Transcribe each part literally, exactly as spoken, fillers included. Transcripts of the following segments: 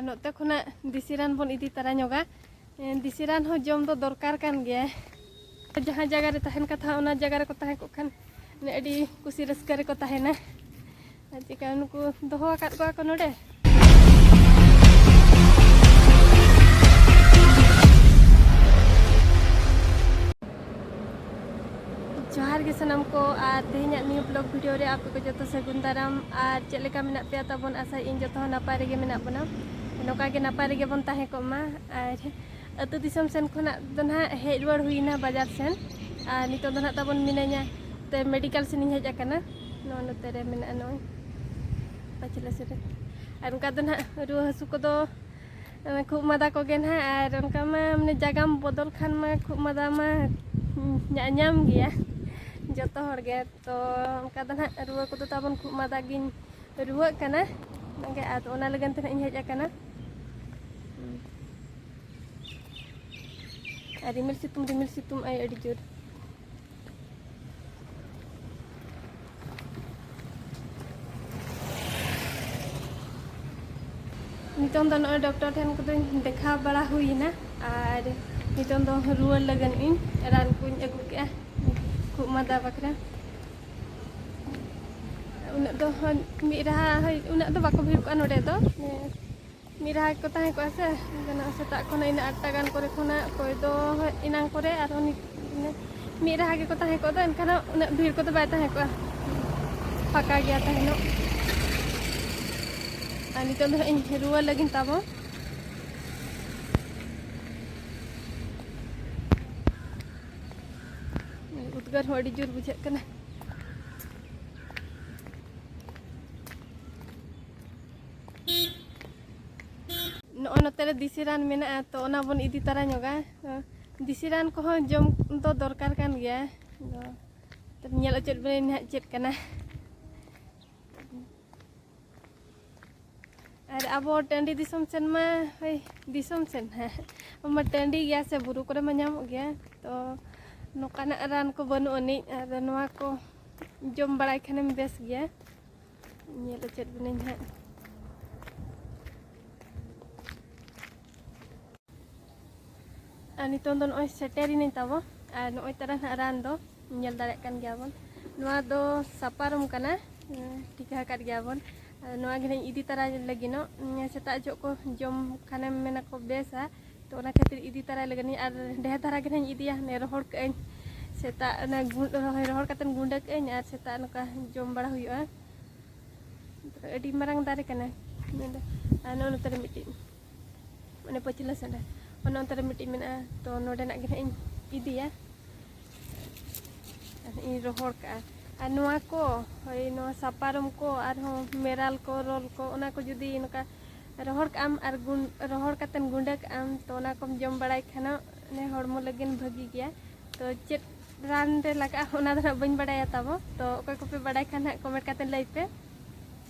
ᱱᱚᱛᱮ ᱠᱷᱚᱱᱟᱜ ᱫᱮᱥᱤ ᱨᱟᱱ ᱵᱚᱱ ᱤᱫᱤ ᱛᱟᱨᱟ ᱧᱚᱜᱟ᱾ ᱮᱸ, ᱫᱮᱥᱤ ᱨᱟᱱ ᱦᱚᱸ ᱡᱚᱢ ᱫᱚ ᱫᱚᱨᱠᱟᱨ ᱠᱟᱱ ᱜᱮᱭᱟ᱾ ᱡᱟᱦᱟᱸ ᱡᱟᱭᱜᱟ ᱨᱮ ᱛᱟᱦᱮᱱ ᱠᱟᱛᱷᱟ, ᱚᱱᱟ ᱡᱟᱭᱜᱟ ᱨᱮᱠᱚ ᱛᱟᱦᱮᱸ ᱠᱚᱜ ᱠᱷᱟᱱ, ᱢᱟᱱᱮ, ᱟᱹᱰᱤ ᱠᱩᱥᱤ ᱨᱟᱹᱥᱠᱟᱹ ᱨᱮᱠᱚ ᱛᱟᱦᱮᱱᱟ᱾ ᱟᱨ ᱪᱮᱠᱟ ᱱᱩᱠᱩ ᱫᱚᱦᱚ ᱟᱠᱟᱫ ᱠᱚᱣᱟ ᱠᱚ ᱱᱚᱰᱮ? ᱡᱚᱦᱟᱨ ᱜᱮ ᱥᱟᱱᱟᱢ ᱠᱚ, ᱟᱨ ᱛᱮᱦᱮᱧᱟᱜ ᱱᱤᱭᱟᱹ ᱵᱞᱚᱜ ᱵᱷᱤᱰᱤᱭᱳ ᱨᱮ ᱟᱯᱮ ᱠᱚ ᱡᱚᱛᱚ ᱥᱟᱹᱜᱩᱱ ᱫᱟᱨᱟᱢ᱾ ᱟᱨ ᱪᱮᱫ ᱞᱮᱠᱟ ᱢᱮᱱᱟᱜ ᱯᱮᱭᱟ ᱛᱟᱵᱚᱱ? ᱟᱥᱟᱭᱟᱹᱧ ᱡᱚᱛᱚ ᱦᱚᱸ ᱱᱟᱯᱟᱭ ᱨᱮᱜᱮ ᱢᱮᱱᱟᱜ ᱵᱚᱱᱟ᱾ ᱱᱚᱝᱠᱟ ᱜᱮ ᱱᱟᱯᱟᱭ ᱨᱮᱜᱮ ᱵᱚᱱ ᱛᱟᱦᱮᱸ ᱠᱚᱜ ᱢᱟ᱾ ᱟᱨ ᱟᱹᱛᱩ ᱫᱤᱥᱚᱢ ᱥᱮᱱ ᱠᱷᱚᱱᱟᱜ ᱫᱚ ᱱᱟᱦᱟᱜ ᱦᱮᱡ ᱨᱩᱣᱟᱹᱲ ᱦᱩᱭᱱᱟ ᱵᱟᱡᱟᱨ ᱥᱮᱱ, ᱟᱨ ᱱᱤᱛᱚᱜ ᱫᱚ ᱱᱟᱦᱟᱜ ᱛᱟᱵᱚᱱ ᱢᱤᱱᱟᱹᱧᱟ ᱛᱮ ᱢᱮᱰᱤᱠᱮᱞ ᱥᱮᱱᱤᱧ ᱦᱮᱡ ᱟᱠᱟᱱᱟ, ᱱᱚᱜᱼᱚ ᱱᱚᱛᱮ ᱨᱮ ᱢᱮᱱᱟᱜᱼᱟ, ᱱᱚᱜᱼᱚᱭ ᱯᱟᱹᱪᱷᱞᱟᱹ ᱥᱮᱫ ᱨᱮ᱾ ᱟᱨ ᱚᱱᱠᱟ ᱫᱚ ᱱᱟᱦᱟᱜ ᱨᱩᱣᱟᱹ ᱦᱟᱹᱥᱩ ᱠᱚᱫᱚ, ᱮ, ᱠᱷᱩᱜ ᱢᱟᱸᱫᱟ ᱠᱚᱜᱮ ᱱᱟᱦᱟᱜ, ᱟᱨ ᱚᱱᱠᱟ ᱢᱟ, ᱢᱟᱱᱮ, ᱡᱟᱭᱜᱟᱢ ᱵᱚᱫᱚᱞ ᱠᱷᱟᱱ ᱢᱟ ᱠᱷᱩᱜ ᱢᱟᱸᱫᱟ ᱢᱟ ᱧᱟᱧᱟᱢ ᱜᱮᱭᱟ ᱡᱚᱛᱚ ᱦᱚᱲ ᱜᱮ᱾ ᱛᱚ ᱚᱱᱠᱟ ᱫᱚ ᱱᱟᱦᱟᱜ ᱨᱩᱣᱟᱹ ᱠᱚᱫᱚ ᱛᱟᱵᱚᱱ ᱠᱷᱩᱜ ᱢᱟᱸᱫᱟ ᱜᱤᱧ ᱨᱩᱣᱟᱹᱜ ᱠᱟᱱᱟ, ᱚᱱᱟᱜᱮ, ᱟᱫᱚ ᱚᱱᱟ ᱞᱟᱹᱜᱤᱫ ᱛᱮ ᱱᱟᱦᱟᱜ ᱤᱧ ᱦᱮᱡ ᱟᱠᱟᱱᱟ᱾ ᱟᱨ ᱨᱤᱢᱤᱞ ᱥᱤᱛᱩᱝ, ᱨᱤᱢᱤᱞ ᱥᱤᱛᱩᱝ ᱟᱭ ᱟᱹᱰᱤ ᱡᱳᱨ᱾ ᱱᱤᱛᱚᱝ ᱫᱚ ᱱᱚᱜᱼᱚᱭ ᱰᱚᱠᱴᱚᱨ ᱴᱷᱮᱱ ᱠᱚᱫᱚᱧ ᱫᱮᱠᱷᱟᱣ ᱵᱟᱲᱟ ᱦᱩᱭᱮᱱᱟ, ᱟᱨ ᱱᱤᱛᱚᱝ ᱫᱚ ᱨᱩᱣᱟᱹᱲ ᱞᱟᱹᱜᱤᱫ ᱤᱧ ᱨᱟᱱ ᱠᱚᱧ ᱟᱹᱜᱩ ᱠᱮᱜᱼᱟ ᱠᱷᱩᱜ ᱢᱟᱸᱫᱟ ᱵᱟᱠᱷᱨᱟ᱾ ᱩᱱᱟᱹᱜ ᱫᱚ ᱦᱚᱸ ᱢᱤᱫ ᱨᱟᱦᱟ ᱦᱚᱸ ᱩᱱᱟᱹᱜ ᱫᱚ ᱵᱟᱠᱚ ᱵᱷᱤᱲ ᱠᱚᱜᱼᱟ ᱱᱚᱰᱮ ᱫᱚ᱾ ᱢᱤᱫ ᱨᱟᱦᱟ ᱜᱮᱠᱚ ᱛᱟᱦᱮᱸ ᱠᱚᱜᱼᱟ ᱥᱮ, ᱮᱱᱠᱷᱟᱱ ᱥᱮᱛᱟᱜ ᱠᱷᱚᱱᱟᱜ ᱤᱱᱟᱹ ᱟᱴ ᱴᱟ ᱜᱟᱱ ᱠᱚᱨᱮ ᱠᱷᱚᱱᱟᱜ ᱚᱠᱚᱭ ᱫᱚ ᱮᱱᱟᱝ ᱠᱚᱨᱮ, ᱟᱨᱦᱚᱸ ᱱᱤᱛ-, ᱤᱱᱟᱹ ᱢᱤᱫ ᱨᱟᱦᱟ ᱜᱮᱠᱚ ᱛᱟᱦᱮᱸ ᱠᱚᱜ ᱫᱚ, ᱮᱱᱠᱷᱟᱱ ᱩᱱᱟᱹᱜ ᱵᱷᱤᱲ ᱠᱚᱫᱚ ᱵᱟᱭ ᱛᱟᱦᱮᱸ ᱠᱚᱜᱼᱟ, ᱯᱷᱟᱸᱠᱟ ᱜᱮᱭᱟ ᱛᱟᱦᱮᱱᱚᱜ᱾ ᱟᱨ ᱱᱤᱛᱚᱝ ᱫᱚ ᱦᱟᱸᱜ ᱤᱧ ᱨᱩᱣᱟᱹᱲ ᱞᱟᱹᱜᱤᱫ ᱛᱟᱵᱚ᱾ ᱩᱫᱽᱜᱟᱹᱨ ᱦᱚᱸ ᱟᱹᱰᱤ ᱡᱳᱨ ᱵᱩᱡᱷᱟᱹᱜ ᱠᱟᱱᱟ᱾ ᱱᱚᱜᱼᱚ ᱱᱚᱛᱮ ᱨᱮ ᱫᱮᱥᱤ ᱨᱟᱱ ᱢᱮᱱᱟᱜᱼᱟ, ᱛᱚ ᱚᱱᱟ ᱵᱚᱱ ᱤᱫᱤ ᱛᱟᱨᱟ ᱧᱚᱜᱟ᱾ ᱫᱮᱥᱤ ᱨᱟᱱ ᱠᱚᱦᱚᱸ ᱡᱚᱢ ᱫᱚ ᱫᱚᱨᱠᱟᱨ ᱠᱟᱱ ᱜᱮᱭᱟ᱾ ᱟᱫᱚ ᱧᱮᱞ ᱦᱚᱪᱚᱭᱮᱫ ᱵᱚᱱᱟᱹᱧ ᱱᱟᱦᱟᱜ ᱪᱮᱫ ᱠᱟᱱᱟ᱾ ᱟᱨ ᱟᱵᱚ ᱴᱟᱺᱰᱤ ᱫᱤᱥᱚᱢ ᱥᱮᱱ ᱢᱟ, ᱦᱳᱭ, ᱫᱤᱥᱚᱢ ᱥᱮᱱ ᱦᱟᱸᱜ ᱢᱟ ᱴᱟᱺᱰᱤ ᱜᱮᱭᱟ ᱥᱮ, ᱵᱩᱨᱩ ᱠᱚᱨᱮ ᱢᱟ ᱧᱟᱢᱚᱜ ᱜᱮᱭᱟ, ᱛᱚ ᱱᱚᱝᱠᱟᱱᱟᱜ ᱨᱟᱱ ᱠᱚ ᱵᱟᱹᱱᱩᱜ ᱟᱹᱱᱤᱡ, ᱟᱨ ᱱᱚᱣᱟ ᱠᱚ ᱡᱚᱢ ᱵᱟᱲᱟᱭ ᱠᱷᱟᱱᱮᱢ ᱵᱮᱥ ᱜᱮᱭᱟ᱾ ᱧᱮᱞ ᱦᱚᱪᱚᱭᱮᱫ ᱵᱚᱱᱟᱹᱧ ᱦᱟᱸᱜ᱾ ᱟᱨ ᱱᱤᱛᱚᱝ ᱫᱚ ᱱᱚᱜᱼᱚᱭ ᱥᱮᱴᱮᱨ ᱮᱱᱟᱹᱧ ᱛᱟᱵᱚ᱾ ᱟᱨ ᱱᱚᱜᱼᱚᱭ ᱛᱟᱨᱟ ᱱᱟᱦᱟᱜ ᱨᱟᱱ ᱫᱚ ᱧᱮᱞ ᱫᱟᱲᱮᱭᱟᱜ ᱠᱟᱱ ᱜᱮᱭᱟ ᱵᱚᱱ, ᱱᱚᱣᱟ ᱫᱚ ᱥᱟᱯᱟᱨᱚᱢ ᱠᱟᱱᱟ᱾ ᱦᱮᱸ, ᱴᱷᱤᱠᱟᱹ ᱟᱠᱟᱫ ᱜᱮᱭᱟ ᱵᱚᱱ᱾ ᱟᱨ ᱱᱚᱣᱟ ᱜᱮ ᱱᱟᱦᱟᱜ ᱤᱧ ᱤᱫᱤ ᱛᱟᱨᱟᱭ ᱞᱟᱹᱜᱤᱫᱚᱜ᱾ ᱥᱮᱛᱟᱜ ᱡᱚᱦᱚᱜ ᱠᱚ ᱡᱚᱢ ᱠᱷᱟᱱᱮᱢ ᱢᱮᱱᱟ ᱠᱚ ᱵᱮᱥᱟ, ᱛᱚ ᱚᱱᱟ ᱠᱷᱟᱹᱛᱤᱨ ᱤᱫᱤ ᱛᱟᱨᱟᱭ ᱞᱟᱹᱜᱤᱫ ᱟᱨ ᱰᱷᱮᱨ ᱫᱷᱟᱨᱟ ᱜᱮ ᱱᱟᱦᱟᱜ ᱤᱧ ᱤᱫᱤᱭᱟ᱾ ᱦᱟᱱᱮ ᱨᱚᱦᱚᱲ ᱠᱟᱜ ᱟᱹᱧ ᱥᱮᱛᱟᱜ, ᱚᱱᱟ ᱜᱩ-, ᱨᱚᱦᱚᱭ, ᱨᱚᱦᱚᱲ ᱠᱟᱛᱮᱫ ᱜᱩᱸᱰᱟᱹ ᱠᱟᱜ ᱟᱹᱧ ᱟᱨ ᱥᱮᱛᱟᱜ ᱱᱚᱝᱠᱟ ᱡᱚᱢ ᱵᱟᱲᱟ ᱦᱩᱭᱩᱜᱼᱟ᱾ ᱟᱹᱰᱤ ᱢᱟᱨᱟᱝ ᱫᱟᱨᱮ ᱠᱟᱱᱟ ᱱᱚᱰᱮ᱾ ᱟᱨ ᱱᱚᱜᱼᱚ ᱱᱚᱛᱮ ᱨᱮ ᱢᱤᱫᱴᱤᱡ, ᱢᱟᱱᱮ ᱯᱟᱹᱪᱷᱞᱟᱹ ᱥᱮᱫ ᱨᱮ, ᱚᱱᱮ ᱚᱱᱛᱮ ᱨᱮ ᱢᱤᱫᱴᱤᱡ ᱢᱮᱱᱟᱜᱼᱟ, ᱛᱚ ᱱᱚᱰᱮᱱᱟᱜ ᱜᱮ ᱱᱟᱦᱟᱜ ᱤᱧ ᱤᱫᱤᱭᱟ᱾ ᱟᱨ ᱤᱧ ᱨᱚᱦᱚᱲ ᱠᱟᱜᱼᱟ᱾ ᱟᱨ ᱱᱚᱣᱟ ᱠᱚ, ᱦᱳᱭ, ᱱᱚᱣᱟ ᱥᱟᱯᱟᱨᱚᱢ ᱠᱚ, ᱟᱨᱦᱚᱸ ᱢᱮᱨᱟᱞ ᱠᱚ, ᱨᱚᱞ ᱠᱚ, ᱚᱱᱟ ᱠᱚ ᱡᱩᱫᱤ ᱱᱚᱝᱠᱟ ᱨᱚᱦᱚᱲ ᱠᱟᱜᱼᱟᱢ ᱟᱨ ᱜᱩᱱ-, ᱨᱚᱦᱚᱲ ᱠᱟᱛᱮᱢ ᱜᱩᱸᱰᱟᱹ ᱠᱟᱜᱼᱟᱢ, ᱛᱚ ᱚᱱᱟ ᱠᱚᱢ ᱡᱚᱢ ᱵᱟᱲᱟᱭ ᱠᱷᱟᱱ ᱚᱱᱮ ᱦᱚᱲᱢᱚ ᱞᱟᱹᱜᱤᱫ ᱵᱷᱟᱹᱜᱤ ᱜᱮᱭᱟ᱾ ᱛᱚ ᱪᱮᱫ ᱨᱟᱱ ᱨᱮ ᱞᱟᱜᱟᱜᱼᱟ, ᱚᱱᱟ ᱫᱚ ᱱᱟᱦᱟᱜ ᱵᱟᱹᱧ ᱵᱟᱲᱟᱭᱟ ᱛᱟᱵᱚ᱾ ᱛᱚ ᱚᱠᱚᱭ ᱠᱚᱯᱮ ᱵᱟᱲᱟᱭ ᱠᱷᱟᱱ ᱱᱟᱦᱟᱜ comment ᱠᱟᱛᱮ ᱞᱟᱹᱭ ᱯᱮ,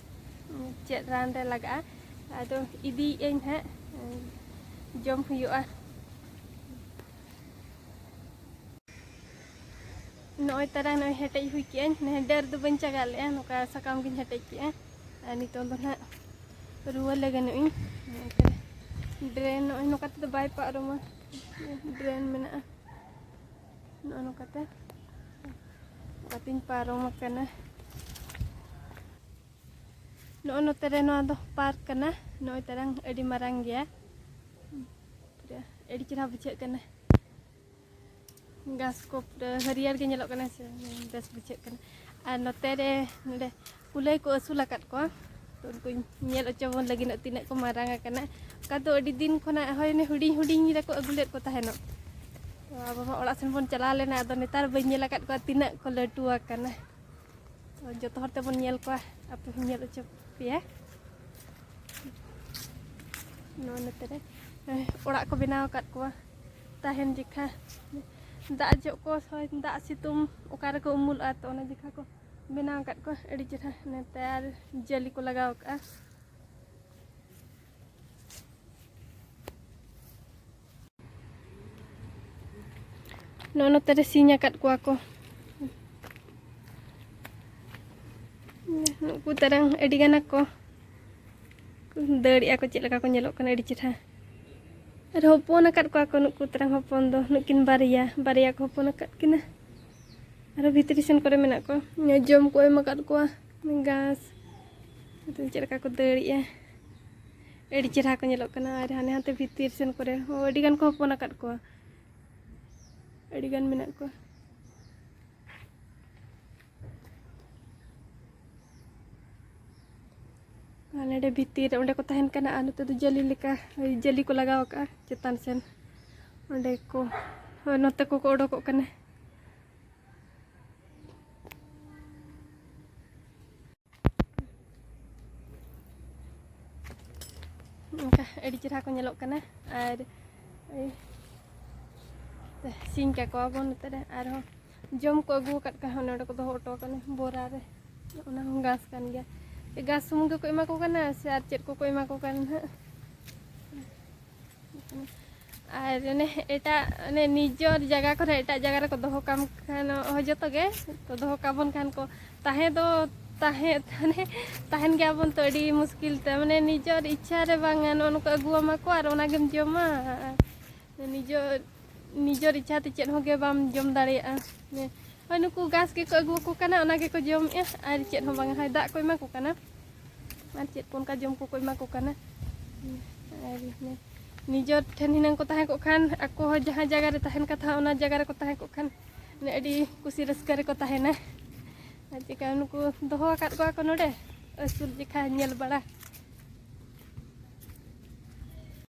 ᱪᱮᱫ ᱨᱟᱱ ᱨᱮ ᱞᱟᱜᱟᱜᱼᱟ᱾ ᱟᱫᱚ ᱤᱫᱤᱭᱮᱫ ᱟᱹᱧ ᱦᱟᱸᱜ, ᱡᱚᱢ ᱦᱩᱭᱩᱜᱼᱟ᱾ ᱱᱚᱜᱼᱚᱭ ᱛᱟᱨᱟ ᱱᱚᱜᱼᱚᱭ ᱦᱮᱴᱮᱡ ᱦᱩᱭ ᱠᱮᱜᱼᱟᱹᱧ᱾ ᱱᱮ ᱰᱟᱹᱨ ᱫᱚ ᱵᱟᱹᱧ ᱪᱟᱜᱟᱜ ᱞᱮᱜᱼᱟ, ᱱᱚᱝᱠᱟ ᱥᱟᱠᱟᱢ ᱜᱤᱧ ᱦᱮᱴᱮᱡ ᱠᱮᱜᱼᱟ᱾ ᱟᱨ ᱱᱤᱛᱚᱝ ᱫᱚ ᱱᱟᱦᱟᱜ ᱨᱩᱣᱟᱹᱲ ᱞᱮ ᱜᱟᱱᱚᱜ ᱤᱧ᱾ ᱱᱚᱜᱼᱚᱭ ᱛᱟᱨᱟ drain ᱱᱚᱜᱼᱚᱭ ᱱᱚᱝᱠᱟ ᱛᱮᱫᱚ ᱵᱟᱭ ᱯᱟᱨᱚᱢᱟ, drain ᱢᱮᱱᱟᱜᱼᱟ᱾ ᱱᱚᱜᱼᱚ ᱱᱚᱝᱠᱟᱛᱮ ᱚᱱᱠᱟᱛᱮᱧ ᱯᱟᱨᱚᱢ ᱟᱠᱟᱱᱟ᱾ ᱱᱚᱜᱼᱚ ᱱᱚᱛᱮ ᱨᱮ ᱱᱚᱣᱟ ᱫᱚ park ᱠᱟᱱᱟ᱾ ᱱᱚᱜᱼᱚᱭ ᱛᱟᱨᱟᱝ ᱟᱹᱰᱤ ᱢᱟᱨᱟᱝ ᱜᱮᱭᱟ, ᱯᱩᱨᱟᱹ ᱟᱹᱰᱤ ᱪᱮᱦᱨᱟ ᱵᱩᱡᱷᱟᱹᱜ ᱠᱟᱱᱟ᱾ ᱜᱷᱟᱥ ᱠᱚ ᱯᱩᱨᱟᱹ ᱦᱟᱹᱨᱭᱟᱹᱲ ᱜᱮ ᱧᱮᱞᱚᱜ ᱠᱟᱱᱟ ᱥᱮ, ᱵᱮᱥ ᱵᱩᱡᱷᱟᱹᱜ ᱠᱟᱱᱟ᱾ ᱟᱨ ᱱᱚᱛᱮ ᱨᱮ ᱱᱚᱰᱮ ᱠᱩᱞᱟᱹᱭ ᱠᱚ ᱟᱹᱥᱩᱞ ᱟᱠᱟᱫ ᱠᱚᱣᱟ, ᱛᱚ ᱩᱱᱠᱩᱧ ᱧᱮᱞ ᱦᱚᱪᱚ ᱵᱚᱱ ᱞᱟᱹᱜᱤᱫ ᱛᱤᱱᱟᱹᱜ ᱠᱚ ᱢᱟᱨᱟᱝ ᱟᱠᱟᱱᱟ᱾ ᱚᱠᱟ ᱫᱚ ᱟᱹᱰᱤ ᱫᱤᱱ ᱠᱷᱚᱱᱟᱜ ᱦᱳᱭ ᱚᱱᱮ ᱦᱩᱰᱤᱧ ᱦᱩᱰᱤᱧ ᱨᱮᱠᱚ ᱟᱹᱜᱩ ᱞᱮᱫ ᱠᱚ ᱛᱟᱦᱮᱱᱚᱜ, ᱛᱚ ᱟᱵᱚ ᱢᱟ ᱚᱲᱟᱜ ᱥᱮᱱ ᱵᱚᱱ ᱪᱟᱞᱟᱣ ᱞᱮᱱᱟ, ᱟᱫᱚ ᱱᱮᱛᱟᱨ ᱵᱟᱹᱧ ᱧᱮᱞ ᱟᱠᱟᱫ ᱠᱚᱣᱟ ᱛᱤᱱᱟᱹᱜ ᱠᱚ ᱞᱟᱹᱴᱩ ᱟᱠᱟᱱᱟ᱾ ᱛᱚ ᱡᱚᱛᱚ ᱦᱚᱲ ᱛᱮᱵᱚᱱ ᱧᱮᱞ ᱠᱚᱣᱟ, ᱟᱯᱮ ᱦᱚᱸᱧ ᱧᱮᱞ ᱦᱚᱪᱚ ᱯᱮᱭᱟ᱾ ᱱᱚᱣᱟ ᱱᱚᱛᱮ ᱨᱮ, ᱮ, ᱚᱲᱟᱜ ᱠᱚ ᱵᱮᱱᱟᱣ ᱟᱠᱟᱫ ᱠᱚᱣᱟ ᱛᱟᱦᱮᱱ ᱡᱮᱠᱷᱟ᱾ ᱫᱟᱜ ᱡᱚᱜ ᱠᱚ, ᱦᱳᱭ, ᱫᱟᱜ ᱥᱤᱛᱩᱝ ᱚᱠᱟ ᱨᱮᱠᱚ ᱩᱢᱩᱞᱚᱜᱼᱟ, ᱛᱚ ᱚᱱᱟ ᱡᱮᱠᱷᱟ ᱠᱚ ᱵᱮᱱᱟᱣ ᱟᱠᱟᱫ ᱠᱚᱣᱟ᱾ ᱟᱹᱰᱤ ᱪᱮᱦᱨᱟ ᱱᱮᱛᱟᱨ ᱡᱟᱹᱞᱤ ᱠᱚ ᱞᱟᱜᱟᱣ ᱟᱠᱟᱫᱼᱟ᱾ ᱱᱚᱜᱼᱚ ᱱᱚᱛᱮ ᱨᱮ ᱥᱤᱧ ᱟᱠᱟᱫ ᱠᱚᱣᱟ ᱠᱚ᱾ ᱱᱩᱠᱩ ᱛᱟᱨᱟᱝ ᱟᱹᱰᱤ ᱜᱟᱱ ᱟᱠᱚ ᱫᱟᱹᱲᱮᱜᱼᱟ ᱠᱚ, ᱪᱮᱫ ᱞᱮᱠᱟ ᱠᱚ ᱧᱮᱞᱚᱜ ᱠᱟᱱᱟ, ᱟᱹᱰᱤ ᱪᱮᱦᱨᱟ᱾ ᱟᱨ ᱦᱚᱯᱚᱱ ᱟᱠᱟᱫ ᱠᱚᱣᱟ ᱠᱚ ᱱᱩᱠᱩ ᱛᱮᱨᱟᱝ ᱦᱚᱯᱚᱱ ᱫᱚ, ᱱᱩᱠᱤᱱ ᱵᱟᱨᱭᱟ, ᱵᱵᱟᱨᱭᱟ ᱠᱚ ᱦᱚᱯᱚᱱ ᱟᱠᱟᱫ ᱠᱤᱱᱟ᱾ ᱟᱨᱦᱚᱸ ᱵᱷᱤᱛᱨᱤ ᱥᱮᱱ ᱠᱚᱨᱮ ᱢᱮᱱᱟᱜ ᱠᱚᱣᱟ, ᱡᱚᱢ ᱠᱚ ᱮᱢ ᱟᱠᱟᱫ ᱠᱚᱣᱟ ᱜᱷᱟᱥ᱾ ᱱᱤᱛᱚᱜ ᱪᱮᱫ ᱞᱮᱠᱟ ᱠᱚ ᱫᱟᱹᱲᱮᱜᱼᱟ, ᱟᱹᱰᱤ ᱪᱮᱦᱨᱟ ᱠᱚ ᱧᱮᱞᱚᱜ ᱠᱟᱱᱟ᱾ ᱟᱨ ᱦᱟᱱᱮ ᱦᱟᱱᱛᱮ ᱵᱷᱤᱛᱤᱨ ᱥᱮᱱ ᱠᱚᱨᱮ ᱦᱚᱸ ᱟᱹᱰᱤ ᱜᱟᱱ ᱠᱚ ᱦᱚᱯᱚᱱ ᱟᱠᱟᱫ ᱠᱚᱣᱟ, ᱟᱹᱰᱤ ᱜᱟᱱ ᱢᱮᱱᱟᱜ ᱠᱚᱣᱟ᱾ ᱟᱨ ᱱᱚᱰᱮ ᱵᱷᱤᱛᱤᱨ ᱨᱮ ᱚᱸᱰᱮ ᱠᱚ ᱛᱟᱦᱮᱱ ᱠᱟᱱᱟ, ᱟᱨ ᱱᱚᱛᱮ ᱫᱚ ᱡᱟᱹᱞᱤ ᱞᱮᱠᱟ, ᱡᱟᱹᱞᱤ ᱠᱚ ᱞᱟᱜᱟᱣ ᱟᱠᱟᱫᱼᱟ ᱪᱮᱛᱟᱱ ᱥᱮᱱ᱾ ᱚᱸᱰᱮ ᱠᱚ, ᱦᱳᱭ, ᱱᱚᱛᱮ ᱠᱚᱠᱚ ᱚᱰᱳᱠᱚᱜ ᱠᱟᱱᱟ᱾ ᱚᱱᱠᱟ ᱟᱹᱰᱤ ᱪᱮᱦᱨᱟ ᱠᱚ ᱧᱮᱞᱚᱜ ᱠᱟᱱᱟ᱾ ᱟᱨ ᱮᱭ ᱥᱤᱧ ᱠᱟᱠᱚᱣᱟ ᱵᱚᱱ ᱱᱚᱛᱮ ᱨᱮ᱾ ᱟᱨᱦᱚᱸ ᱡᱚᱢ ᱠᱚ ᱟᱹᱜᱩ ᱟᱠᱟᱫ ᱠᱷᱟᱱ ᱱᱚᱰᱮ ᱠᱚ ᱫᱚᱦᱚ ᱦᱚᱴᱚ ᱠᱟᱱᱟ ᱵᱚᱨᱟ ᱨᱮ᱾ ᱚᱱᱟ ᱦᱚᱸ ᱜᱷᱟᱥ ᱠᱟᱱ ᱜᱮᱭᱟ᱾ ᱜᱷᱟᱥ ᱥᱩᱢᱩᱝ ᱜᱮᱠᱚ ᱮᱢᱟ ᱠᱚ ᱠᱟᱱᱟ ᱥᱮ ᱟᱨ ᱪᱮᱫ ᱠᱚᱠᱚ ᱮᱢᱟ ᱠᱚ ᱠᱟᱱᱟ ᱱᱟᱦᱟᱜ? ᱟᱨ ᱚᱱᱮ ᱮᱴᱟᱜ, ᱚᱱᱮ ᱱᱤᱡᱚᱨ ᱡᱟᱭᱜᱟ ᱠᱚᱨᱮ ᱮᱴᱟᱜ ᱡᱟᱭᱜᱟ ᱨᱮᱠᱚ ᱫᱚᱦᱚ ᱠᱟᱢ ᱠᱷᱟᱱ, ᱦᱚᱸ, ᱡᱚᱛᱚ ᱜᱮ ᱛᱚ ᱫᱚᱦᱚ ᱠᱟᱵᱚᱱ ᱠᱷᱟᱱ ᱠᱚ, ᱛᱟᱦᱮᱸ ᱫᱚ ᱛᱟᱦᱮᱸ, ᱢᱟᱱᱮ ᱛᱟᱦᱮᱱ ᱜᱮᱭᱟᱵᱚᱱ ᱛᱚ ᱟᱹᱰᱤ ᱢᱩᱥᱠᱤᱞ ᱛᱮ, ᱢᱟᱱᱮ ᱱᱤᱡᱚᱨ ᱤᱪᱪᱷᱟ ᱨᱮ ᱵᱟᱝ ᱜᱟᱱᱚᱜᱼᱟ, ᱱᱚᱜᱼᱚ ᱱᱚᱝᱠᱟ ᱟᱹᱜᱩᱣᱟᱢᱟ ᱠᱚ ᱟᱨ ᱚᱱᱟᱜᱮᱢ ᱡᱚᱢᱟ᱾ ᱱᱤᱡᱚᱨ, ᱱᱤᱡᱚᱨ ᱤᱪᱪᱷᱟ ᱛᱮ ᱪᱮᱫ ᱦᱚᱸ ᱜᱮ ᱵᱟᱢ ᱡᱚᱢ ᱫᱟᱲᱮᱭᱟᱜᱼᱟ᱾ ᱦᱳᱭ, ᱱᱩᱠᱩ ᱜᱷᱟᱥ ᱜᱮᱠᱚ ᱟᱹᱜᱩ ᱟᱠᱚ ᱠᱟᱱᱟ, ᱚᱱᱟ ᱜᱮᱠᱚ ᱡᱚᱢᱮᱜᱼᱟ ᱟᱨ ᱪᱮᱫ ᱦᱚᱸ ᱵᱟᱝᱟ᱾ ᱦᱳᱭ, ᱫᱟᱜ ᱠᱚ ᱮᱢᱟ ᱠᱚ ᱠᱟᱱᱟ ᱟᱨ ᱪᱮᱫ ᱠᱚ ᱚᱱᱠᱟ ᱡᱚᱢ ᱠᱚᱠᱚ ᱮᱢᱟ ᱠᱚ ᱠᱟᱱᱟ᱾ ᱟᱨ ᱱᱤᱡᱚᱨ ᱴᱷᱮᱱ ᱦᱩᱱᱟᱹᱝ ᱠᱚ ᱛᱟᱦᱮᱸ ᱠᱚᱜ ᱠᱷᱟᱱ, ᱟᱠᱚ ᱦᱚᱸ ᱡᱟᱦᱟᱸ ᱡᱟᱭᱜᱟ ᱨᱮ ᱛᱟᱦᱮᱱ ᱠᱟᱛᱷᱟ, ᱚᱱᱟ ᱡᱟᱭᱜᱟ ᱨᱮᱠᱚ ᱛᱟᱦᱮᱸ ᱠᱚᱜ ᱠᱷᱟᱱ, ᱢᱟᱱᱮ, ᱟᱹᱰᱤ ᱠᱩᱥᱤ ᱨᱟᱹᱥᱠᱟᱹ ᱨᱮᱠᱚ ᱛᱟᱦᱮᱱᱟ᱾ ᱟᱨ ᱪᱮᱠᱟ ᱱᱩᱠᱩ ᱫᱚᱦᱚ ᱟᱠᱟᱫ ᱠᱚᱣᱟ ᱠᱚ ᱱᱚᱰᱮ, ᱟᱹᱥᱩᱞ ᱡᱮᱠᱷᱟ ᱧᱮᱞ ᱵᱟᱲᱟ᱾